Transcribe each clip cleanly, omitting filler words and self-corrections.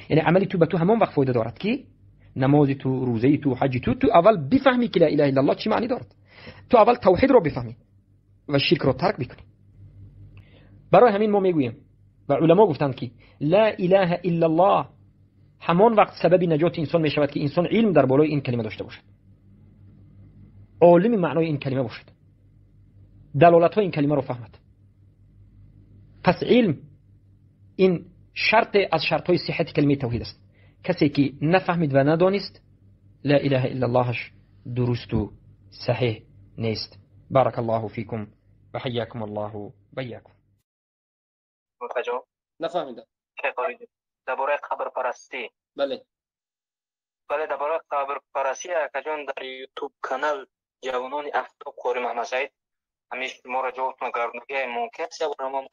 یعنی عملی تو به تو همان وقت فایده دارد که نماز تو، روزه تو، حج تو، تو اول بفهمی که لا اله الا الله چی معنی دارد. تو اول توحید رو بفهمی و شرک رو ترک بکنی. برای همین ما میگوییم و علما گفتند که لا اله الا الله همان وقت سبب نجات انسان میشود که انسان علم در بالای این کلمه داشته باشد، عالم معنای این کلمه باشد، دلالت های این کلمه رو فهمد. پس علم این شرط از شرط های صحت کلمه توحید است. کسی که نفهمید و ندانست لا اله الا اللهش درست و صحیح نیست. بارک الله فیکم و حیاکم الله و ایاکم. نفهمیدم. درباره قبرپرستی. بله بله، درباره قبرپرستی اکا در یوتیوب کانال جوانان افتاب قاری محمد سعید همیشه ما را جواب نگردنگی ممکن است یا برای ما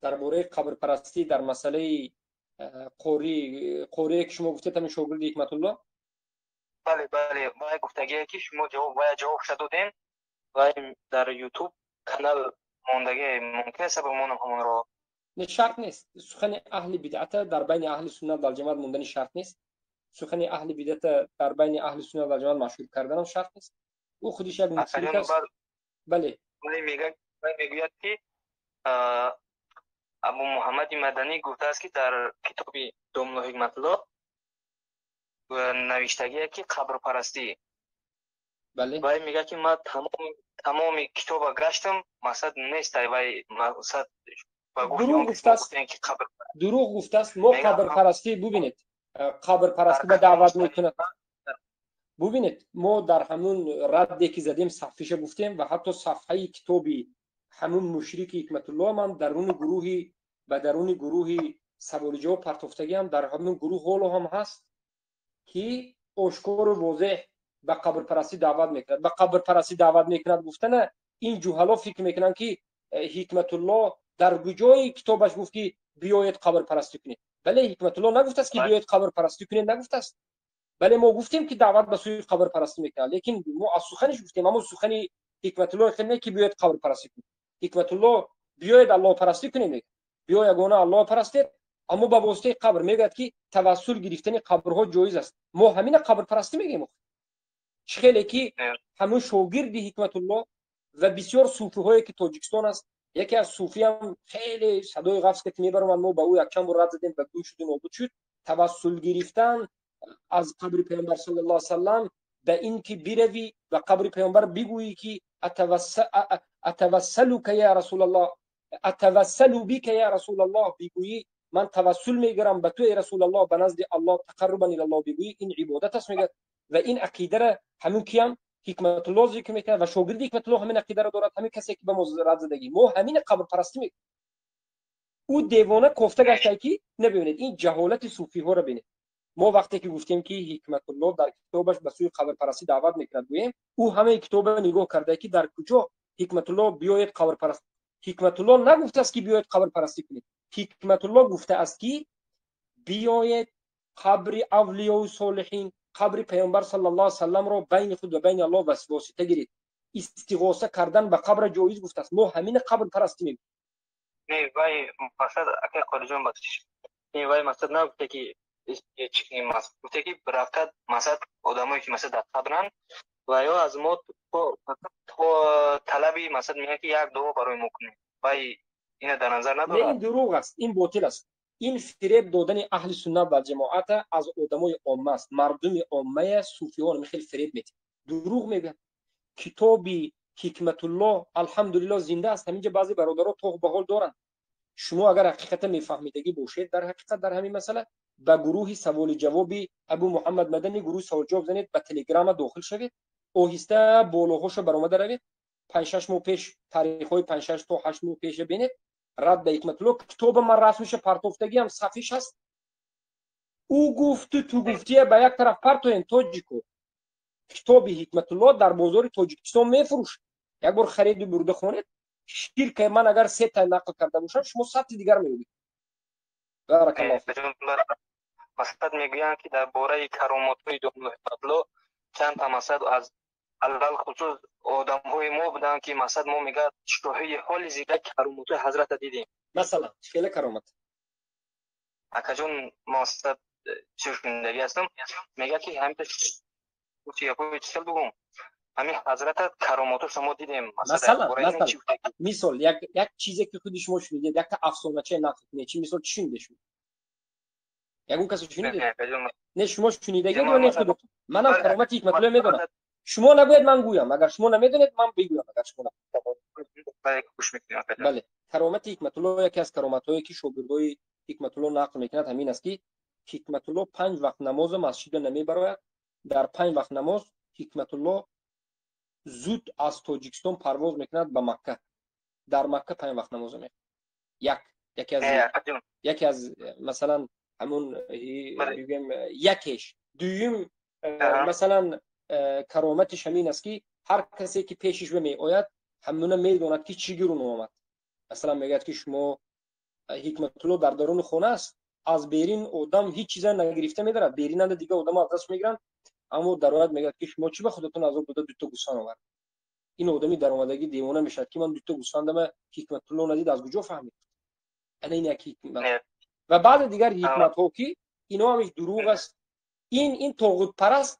درباره قبرپرستی در مسئله قوری که شما گفتید همین شاگرد حکمت الله. بله بله، با گفتگی که شما جواب باید جواب شد دادین و در یوتیوب کانال ماندگی ممکن است به ما همون را. نه، شرط نیست. سخن اهل بدعت در بین اهل سنت و جماعت موندن شرط نیست. سخن اهل بدعت در بین اهل سنت و جماعت مشهور کردن هم شرط نیست. او خودش یک مشرک است. بله. میگوید که ابو محمد مدنی گفته است که در کتاب دوملو حکمت الله نوشتگیه که قبر پرستی. بله. وای میگه که ما تمام کتاب گشتم مقصد نیست. وای مقصد دروغ گفته است. دروغ گفته است. ما قبر پرستی ببینید، قبر پرستی به دعوت میکنه. ببینید ما در همون ردی که زدیم صفحه‌ش گفتیم و حتی صفحه کتابی همون مشرک حکمت الله من درون گروهی و درون گروهی سوال جواب پرتوفتگی هم در همون گروه حالا هم هست که آشکار و واضح به قبر پرستی دعوت میکند. به قبر پرستی دعوت میکند گفتن این جهلا فکر میکنن که حکمت الله در کجای کتابش گفت که بیاید قبر پرستی کنید. بله، حکمت الله نگفت است که بیاید قبر پرستی کنید، نگفت است. بله، ما گفتیم که دعوت به سوی قبر پرستی میکنه، لیکن ما از سخنش گفتیم، اما سخن حکمت الله نه که بیاید قبر پرستی کنید. حکمت الله بیاید الله پرستی کنید، بیا یگانه الله پرستید، اما با واسطه قبر میگوید که توسل گرفتن قبرها جایز است. ما همین قبر پرستی میگیم. خیلی که همون شاگرد حکمت الله و بسیار صوفی هایی که تاجیکستان است، یکی از صوفی هم خیلی صدای غفص که میبرم ما با او یک چند بار رد زدیم و گوش شد و نابود شد. توسل گرفتن از قبر پیامبر صلی الله علیه و سلم به اینکه بروی و قبر پیامبر بگویی که اتوسلک یا رسول الله، اتوسل بک یا رسول الله، بگویی من توسل میگیرم به تو ای رسول الله به نزد الله، تقربا الی الله بگویی، این عبادت است میگه. و این عقیده را همون کیم حکمت الله ذکر میکنه و شاگرد حکمت الله همین عقیده را دارد، همین کسی که به ما رد زدگی ما همین قبر پرستی میکنه. او دیوانه کوفته گشته که نبینید این جهالت صوفی ها را ببینید. ما وقتی که گفتیم که حکمت الله در کتابش به سوی قبر پرستی دعوت میکند، گوییم او همه کتاب نگاه کرده که در کجا حکمت الله بیاید قبر پرست. حکمت الله نگفته است که بیاید قبر پرستی کنید. حکمت الله گفته است که بیاید قبر اولیاء و صالحین، قبر پیامبر صلی الله علیه و سلم را بین خود و بین الله واسطه گیرید. استغاثه کردن به قبر جایز گفته است. ما همین قبر پرستی میگیم. نه وای مقصد اکه قاری جان بخشش، نه وای مقصد نگفته که چی گفته که رفت مقصد آدمایی که مثلا در قبرن و یا از ما تو طلبی مقصد میگه که یک دعا برای ما کنید. وای اینو در نظر نداره. این دروغ است، این باطل است. این فریب دادن اهل سنت و جماعت از آدمای عامه است. مردم عامه صوفیان خیلی فریب میده، دروغ میگن. کتابی حکمت الله الحمدلله زنده است. همینجا بعضی برادرها تو به حال دارن. شما اگر حقیقتا میفهمیدگی باشید در حقیقت در همین مسئله به گروه سوال جوابی ابو محمد مدنی گروه سوال جواب زنید، به تلگرام داخل شوید، آهسته بالاهاشو برآمده روید. 5-6 ماه پیش تاریخ های 5-6 تا 8 ماه پیش بینید رد به حکمت الله. کتاب من رسمیش پرتوفتگی هم صفیش هست. او گفت تو گفتی به یک طرف پرتوین تاجیکو. کتاب حکمت الله در بازار تاجیکستان میفروش. یک بار خرید برده خونید. شرک من اگر 3 تا نقل کرده باشم شما 100 دیگر میبینید. بارک الله فیک. مقصد میگویند که در باره کرامات‌های دکتر حکمت الله چند تا مقصد از علل خصوص آدم‌های ما بودن که مقصد ما میگه شاهی حال زیده کرامات‌های حضرت دیدیم. مثلا خیلی کرامت Акаҷон, мақсад чӣ ҳастам, мегӯяд ки ҳамин чӣ бугум, ҳамин ҳазрата каромото шумо дидем. Масалан, мисол, як чизе ки худи шумо шунидед, якта афсоначае нақл кунед. Чи мисол, чӣ шуниде шумо? Ягон касе шунидед? Не, шумо шунидагед ё не худатон? Манам каромати Ҳикматулло медонам. Шумо нагӯед, ман гӯям. Агар шумо намедонед, ман бигӯям. Агар шумо, бале, каромати Ҳикматулло, яке аз кароматҳое ки шогирдои Ҳикматулло нақл мекунад, ҳамин аст, ки Ҳикматулло 5 вақт намоза масҷида намебарояд. Дар 5 вақт намоз Ҳикматулло зуд аз Тоҷикистон парвоз мекунад ба Макка, дар Макка 5 вақт намоза мехонад. Як яке аз масалан, ҳамун бигӯем, якеш. Дуюм, масалан, кароматиш ҳамин аст, ки ҳар касе ки пешиш меояд, ҳамуна медонад, ки чӣ гирун омад. Масалан, мегӯяд, ки шумо, Ҳикматулло дар даруни хона аст, аз берин одам ҳеҷ чиза нагирифта медарад, беринанда дига одамо аз даст мегиранд, аммо дарояд, мегӯяд, ки шумо чӣ ба худатон азоб дода дута гӯсфанд овард? Ин одами даромадагӣ девона мешавад, ки ман дута гӯсфандама Ҳикматулло надид, аз куҷо фаҳмид? Ана ин як ҳикмат ва баъзе дигар ҳикматҳо, ки ино ҳамиш дурӯғ аст. Ин тоғутпараст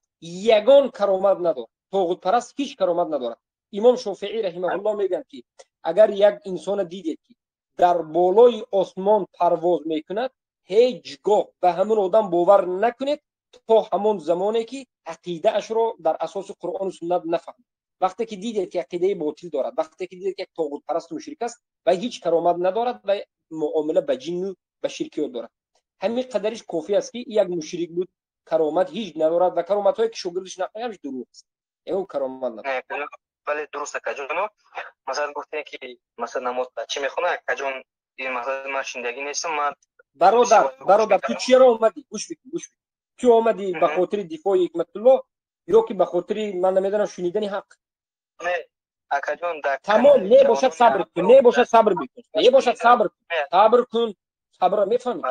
ягон каромат надорад, тоғутпараст ҳеҷ каромат надорад. Имом Шофеӣ раҳимаҳулло мегӯянд, ки агар як инсона дидед, ки дар болои осмон парвоз мекунад, ҳеҷ гоҳ ба ҳамон одам бовар накунед то ҳамон замоне ки ақидаашро дар асоси Қуръону суннат нафаҳмед. Вақте ки дидед, ки ақидаи ботил дорад, вақте ки дидед, ки як тоғутпарасту мушрик аст ва ҳеҷ каромат надорад ва муомила ба ҷинну ба ширкиёт дорад, ҳамин қадариш кофӣ аст, ки як мушрик буд, каромат ҳеҷ надорад ва кароматҳое ки шогирдиш нақл ҳамаш дурӯғ аст, ягон каромат надорад. Бале, дуруст, акаҷоно. Масалан, гуфтем, ки масалан, намоз чӣ мехонад, акаҷон? Ин масалан, ман шиндагӣ нестам, ман Бародар, бародар, ту чиро омадӣ? Гӯш бикун, гӯш бикун. Ту омадӣ ба хотири дифои Ҳикматулло ё ки ба хотири, ман намедонам, шунидани ҳақ? Тамом, не бошад, сабр кун, не бошад, сабр бикун, не бошад, сабр кун, сабр кун. Сабрро мефаҳмӣ?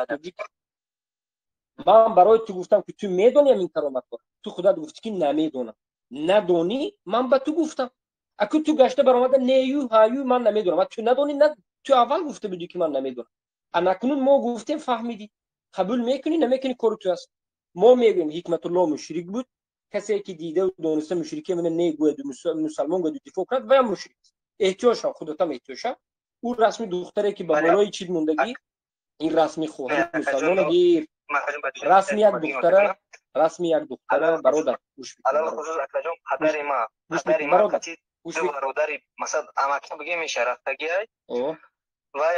Ман барои ту гуфтам, ки ту медонӣ ин кароматҳо. Ту худат гуфтӣ, ки намедонам. Надонӣ, ман ба ту гуфтам. Аку ту гашта баромада нею ҳаю, ман намедонам. Ту надонӣ, ту аввал гуфта будӣ, ки ман намедонам. Анакнун мо гуфтем, фаҳмидӣ, қабул мекунӣ, намекунӣ, кори ту аст. Мо мегӯем, Ҳикматулло мушрик буд. Касе ки дидаву дониста мушрикӣ мана негӯяду мусалмон гӯяду дифоъ кунад, ваям мушрик аст. Эҳтиёҷ шав, худатам эҳтиёҷ шав. Ӯ расми духтаре, ки ба болои чиз мондагӣ, ин расми хоҳари мусалмона гир, расми як духтара, расми як духтара. Бародар, Бародари, масалан, амаки бигем, меша рафтагиай вай,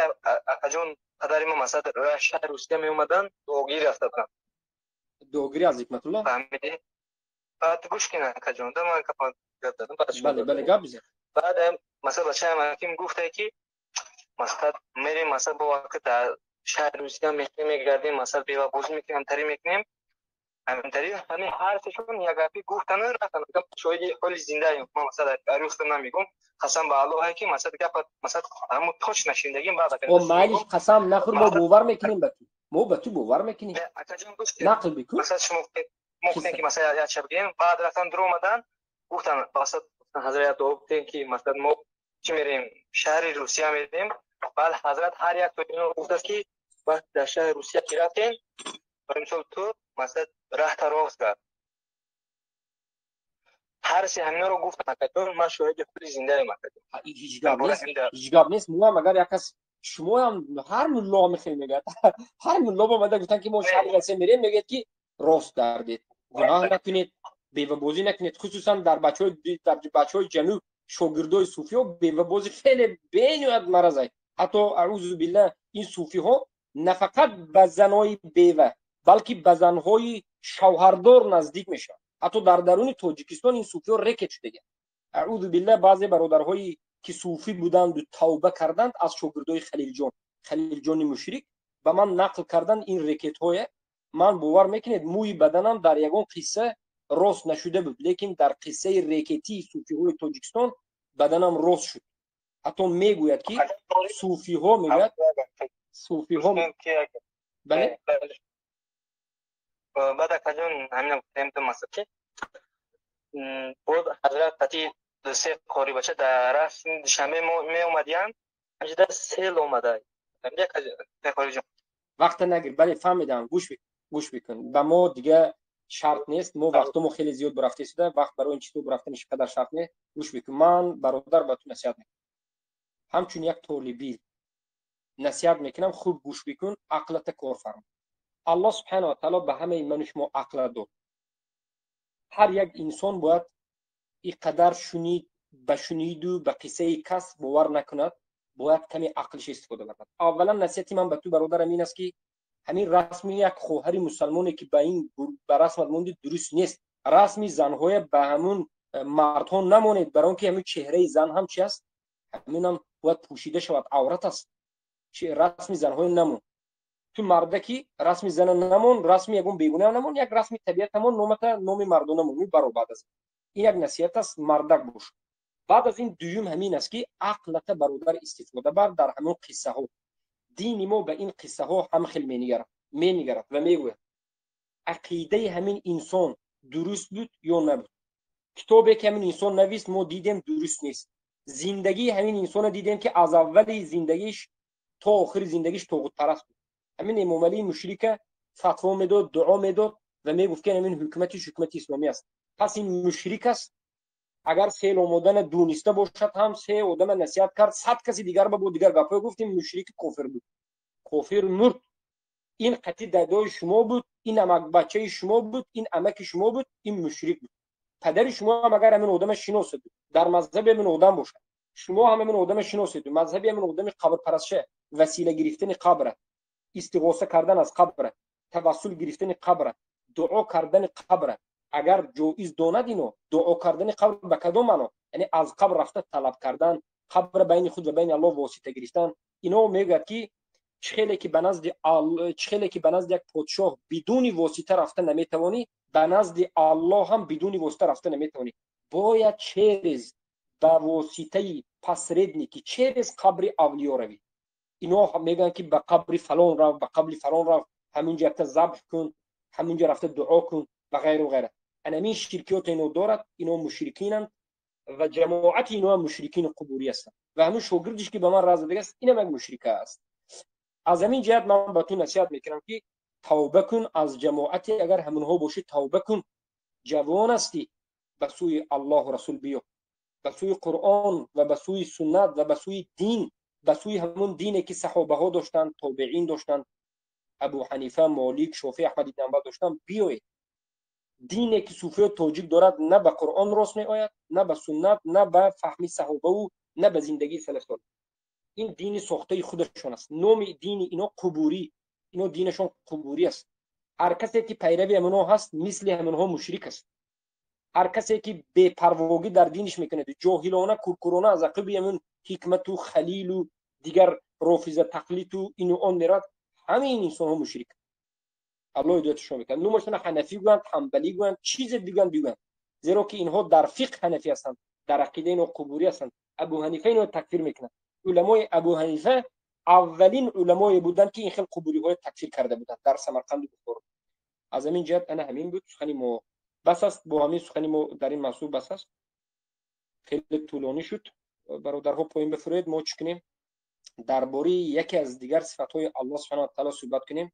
акаҷон. Падари ма, масалан, шаҳри Русия меомадан, дуогирӣ рафта буданд. Дуогирӣ аз Ҳикматулло? Фаҳмидӣ? Баъд гӯш кин, акаҷон, да, ман гап задам. Бале, бале, гап бизан. Баъд, масалан, бачаам аким гуфта, ки масалан, мерем, масалан, бо вақт дар шаҳри Русия мегардем, масалан, бевабозӣ мекунем, ҳамтарӣ мекунем, ҳаминтари. Ҳамин ҳарфашон як гапи гуфтану рафтан. Шоҳиди ҳоли зиндаем. Ман, масалан, арӯхта намегум, қасам ба Аллоҳе, ки масалан, гапа, масалан, ҳамун точно шиндагим. Баъд О, майлиш, қасам нахӯр, мо бовар мекунем ба ту, мо ба ту бовар мекунем, нақл бикун. Масалан, шумо мо гуфтем, ки масалан, як шаб гирем. Баъд рафтан, дуромадан, гуфтан, масалан, ҳазрат дуо гуфтем, ки масалан, мо чӣ мерем, шаҳри Русия мерем. Баъд ҳазрат ҳар як гуфтааст, ки вақт дар шаҳри Русия ки рафтем, мисол, ту, масалан, раҳта рост кард. Ҳар се ҳаминаро гуфтам, акаҷон, ман шоҳиди худи зиндаем, акаҷон. Ҳеҷ гап нест, ҳеҷ гап нест. Моам агар як кас, шумоам, ҳар мулло мехел мегӯяд, ҳар мулло омада гуфтан, ки мо шаҳри Россия мерем, мегӯяд, ки рост гардед, гуноҳ накунед, бевабозӣ накунед. Хусусан дар бачаҳои ҷануб, шогирдои суфиҳо, бевабозӣ хеле бениҳоят маразай. Ҳатто, аузу билла, ин суфиҳо на фақат ба занои бева, балки ба занҳои шавҳардор наздик мешаванд. Ҳатто дар даруни Тоҷикистон ин суфиҳо рекет шудагианд, аузу билла. Баъзе бародарҳое ки суфӣ буданду тавба карданд аз шогирдои Халилҷон, Халилҷони мушрик, ба ман нақл карданд ин рекетҳое. Ман, бовар мекунед, мӯи баданам дар ягон қисса рост нашуда буд, лекин дар қиссаи рекетии суфиҳои Тоҷикистон баданам рост шуд. Ҳатто мегӯяд, ки суфиҳо, мегӯяд, суфиҳо, бале. Баъд, акаҷон, ҳамина гуфтем, ду масъала, ки боз ҳазрат қати се қори бача дар расми Душанбе меомадиянд, ҳамҷида сел омада. Вақта нагир. Бале, фаҳмидам. Гӯш бикун. Ба мо дига шарт нест. Мо вақтомо хеле зиёд бурафта истода, вақт барои ин чизо бурафтаниш қадар шарт нест. Гӯш бикун. Ман, бародар, ба ту насиҳат мекунам. Ҳамчун як толибилм насиҳат мекунам, хуб гӯш бикун, ақлата кор фармо. Аллоҳ субҳанаҳу ва таъоло ба ҳамаи ману шумо ақла дод. Ҳар як инсон бояд ин қадар шунид, ба шуниду ба қиссаи кас бовар накунад, бояд каме ақлиш истифода барад. Аввалан, насиҳати ман ба ту, бародарам, ин аст, ки ҳамин расми як хоҳари мусалмоне, ки ба ин ба расмат монди, дуруст нест. Расми занҳоя ба ҳамун мардҳо намонед, барои он ки ҳамин чеҳраи зан ҳам чи аст, ҳаминам бояд пӯшида шавад, аврат аст. Расми занҳоя намон. Ту мардаки, расми зана намон, расми ягон бегуна намон, як расми табиат намон, номата номи мардона мон, баро. Баъд аз ин як насиҳат аст, мардак бош. Баъд аз ин, дуюм ҳамин аст, ки ақлата, бародар, истифода бар. Дар ҳамон қиссаҳо дини мо ба ин қиссаҳо ҳам хел менигарад ва мегӯяд: ақидаи ҳамин инсон дуруст буд ё набуд? Китобе, ки ҳамин инсон навист, мо дидем, дуруст нест. Зиндагии ҳамин инсона дидем, ки аз аввали зиндагиш то охири зиндагиш тоғутпараст буд. Ҳамин Эмомалии мушрика фатво медод, дуо медод ва мегуфт, ки ҳамин ҳукуматиш ҳукумати исломӣ аст. Пас ин мушрик аст. Агар сел омодана дуниста бошад ҳам, се одама насиҳат кард, 100 каси дигар ба бо дигар гапҳое гуфт, ин мушрики кофир буд, кофир мурд. Ин қатъи дадои шумо буд, ин амакбачаи шумо буд, ин амаки шумо буд, ин мушрик буд. Падари шумо ҳам агар ҳамин одама шиносед, дар мазҳаби ҳамин одам бошад, шумо ҳам ҳамин одама шиносед, мазҳаби ҳамин одами қабрпарастша, васила гирифтани қабра, истиғоса кардан аз қабра, тавассул гирифтани қабра, дуо кардани қабра агар ҷоиз донад, ино дуо кардани қабр ба кадом маъно? Яъне аз қабр рафта талаб кардан, қабра байни худ ва байни Аллоҳ восита гирифтан. Ино мегӯяд, ки чӣ хеле ки ба назди як подшоҳ бидуни восита рафта наметавонӣ, ба назди Аллоҳ ҳам бидуни восита рафта наметавонӣ. Бояд через ба воситаи посредники, через қабри авлиё равӣ. Ино мегӯянд, ки ба қабри фалон рав, ба қабри фалон рав, ҳаминҷо якта забҳ кун, ҳаминҷо рафта дуо кун ва ғайру ғайра. Анамин ширкиёт ино дорад. Ино мушрикинанд ва ҷамоати ино ҳам мушрикини қубурӣ ҳастанд ва ҳамин шогирдиш, ки ба ман раз дадагааст, инам як мушрика аст. Аз ҳамин ҷиҳат ман ба ту насиҳат мекунам, ки тавба кун. Аз ҷамоати агар ҳаминҳо бошӣ, тавба кун. Ҷавон ҳастӣ, ба сӯи Аллоҳу Расул биё, ба сӯи Қуръон ва ба сӯи суннат ва ба сӯи дин, ба сӯи ҳамун дине, ки саҳобаҳо доштанд, тобеин доштанд, Абу Ҳанифа, Молик, Шофӣ, Аҳмад ибн Ҳанбал доштанд, биёед. Дине, ки суфиё тоҷик дорад, на ба Қуръон рост меояд, на ба суннат, на ба фаҳми саҳобаву на ба зиндагии салаф солеҳ. Ин дини сохтаи худашон аст. Номи дини ино қубурӣ, ино динашон қубурӣ аст. Ҳар касе, ки пайрави ҳаминҳо ҳаст, мисли ҳаминҳо мушрик аст. Ҳар касе, ки бепарвогӣ дар диниш мекунад, ҷоҳилона, куркурона аз ақиби ҳамин Ҳикмату Халилу дигар рофиза тақлиду ину он меравад, ҳамин инсонҳо мушрик. Аллоҳ ҳидоятшон мекунад. Номашона ҳанафӣ гӯянд, ҳамбалӣ гӯянд, чизе бигӯянд, бигӯянд, зеро ки инҳо дар фиқҳ ҳанафӣ ҳастанд, дар ақида ино қубурӣ ҳастанд. Абу Ҳанифа ино такфир мекунад. Уламои Абу Ҳанифа аввалин уламое буданд, ки ин хел қубуриҳои такфир карда буданд дар Самарқанду Бухоро. Аз ҳамин ҷиҳат ана ҳамин буд сухани мо, бас аст. Бо ҳамин сухани мо дар ин мавзӯъ бас аст, хеле тӯлонӣ шуд. Бародарҳо, поён бифурӯед. Мо чӣ кунем? Дар бораи яке аз дигар сифатҳои Аллоҳ субҳана ва таъоло суҳбат кунем.